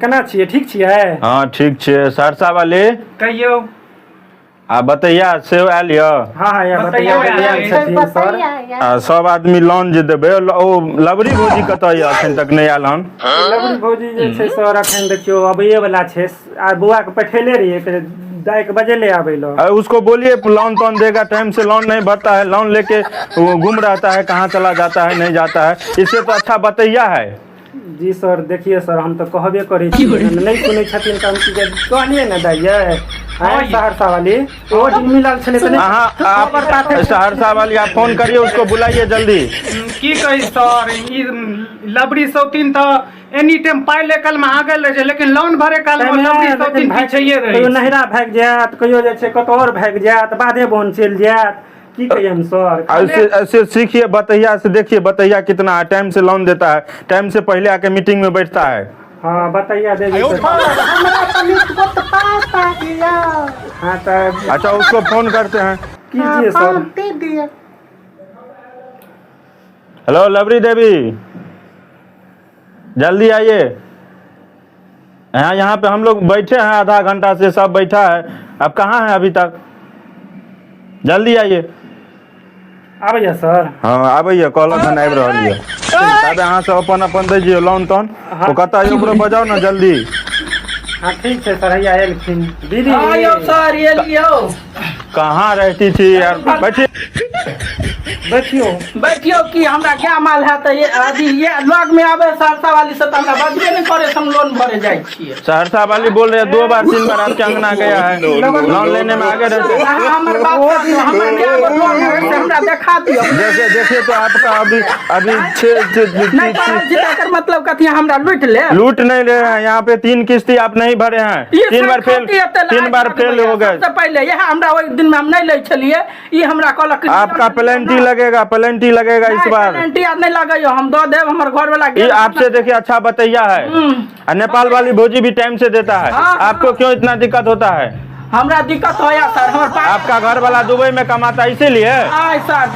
केना छियै, ठीक छियै? हँ, ठीक छियै। सहरसा वाली। कहियौ। आ बतैया सेहो आयल यऽ? हँ, या बतैया बतैया आयल छथिन सर। आ सब आदमी लोन जे देबै, ओ लवरी भौजी कतऽ यऽ? एखन तक नहि आयल हन। लवरी भौजी जे छै सर, अखन देखियौ अबैये वाला छै। आ बौआ के पठेले रहियै तऽ दाइ के बजेले आबै लए। अरे, उसको बोलिए लोन तोन देगा टाइम से। लोन नहीं भरता है, लोन लेके वो गुम रहता है, कहाँ चला जाता है, नहीं जाता है। इससे तो अच्छा बतैया है। जी सर, देखिए सर, हम तऽ कहबे करै छी, नहि सुनै छथिन तऽ हम की कहलियै ने दाइ यै। आँय, सहरसा वाली ओहो दिन मिलल छलै तऽ नहि अहाँ आप सहरसा वाली, आप फोन करिए, उसको बुलाइए जल्दी। की कही सर, ई लबरी सौतीन तऽ एनी टाइम पाइ लै काल मे आगे रहै छै, लेकिन लोन भरे काल मे लबरी सौतीन पीछे रहै कहियो छै। नहिरा भागि जायत, कहियो जे छै कतौ आओर भागि जायत, बाधे बन चलि जायत। की कहियै हम सर? ऐसे ऐसे सीखिए बतैया से। देखिए बतैया कितना है, टाइम से लोन देता है, टाइम से पहले आके मीटिंग में बैठता है। हँ, बतैया देवी तऽ- हमरा तनी गोट पाइ दिअ। हाँ तऽ अच्छा, उसको फोन करते हैं। कीजिए सर। पाँच दे दिअ। हेलो लवरी देवी, जल्दी आइए। यहाँ यहाँ पे हम लोग बैठे हैं, आधा घंटा से सब बैठा है। आप कहाँ हैं अभी तक? जल्दी आइए। आबैया सर। हँ, आबैया, कहलक हन आबि रहल यऽ। ताबे अहाँ सब अपन अपन दै जियौ लोन तोन। ओ कतऽ यऽ? ओकरो बजाउ ने जल्दी। हाँ, ठीक छै सर, हैया एलखिन दीदी। हाँ यौ सर, एलियौ। कहाँ रहती थी यार? बैठिए। बैठियो। बैठियौ कि हमरा क्या माल है तऽ ये अथी ये लग में आबे सहरसा वाली से तऽ हमरा बजबे नहि करे, हम लोन भरे जाइ छियै। सहरसा वाली बोल रहे हैं, दो बार तीन बार आपके अंगना गया है, लोन लेने में आगे रहते। अहाँ हमर बात सुनू, हमर क्या गो लोन है से हमरा देखा दियौ। देखिए देखिए, तो आपका अभी अभी छः छः- नहि पढ़ल छी तऽ एकर मतलब कथी, हमरा लूटि ले? लूट नहीं रहे हैं। यहाँ पे तीन किस्ती आप नहीं भरे हैं। ई तीन बार फेल, सरकार के एते तीन बार लाज फेल हो गए। सबसे पहिले यह हमरा ओहि दिन में हम नहि लै छलियै, ई हमरा कहलक कि आपका पेनल्टी लगेगा, पेनल्टी लगेगा इस बार। पेनल्टी आर नहि लगैयो, हम दऽ देब, हमर घर वाला ये आपसे देखिए अच्छा बतैया है आ नेपाल वाली भौजी भी टाइम से देता है। आपको क्यों इतना दिक्कत होता है? हमरा दिक्कत होया सर, हमर पास आपका घर वाला दुबई में कमाता है इसीलिए। आय सर,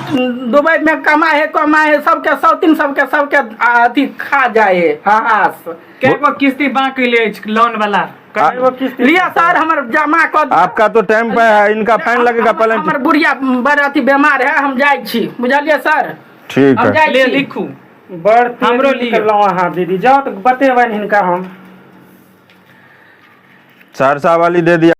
दुबई में कमा है, कमा है, सबके सौतीन सबके सबके अथी खा जाए है हास। कए गो किस्ती बाकी अछि लोन वाला? एगो किस्ती। लिअ सर, हमर जमा कऽ दिअ। आपका तो टाइम पे है, इनका फाइन लगेगा। हमर पेनल्टी। बुढ़िया बड़ अथी बीमार है, हम जाइ छी, बुझलियै सर? ठीक हम है। जाइ ले छी। लिखू। बड़ तेज हमरो लिअ। निकललहुँ अहाँ दीदी, जाउ तऽ बतेबनि हिनका हम। सहरसा वाली दे दिया।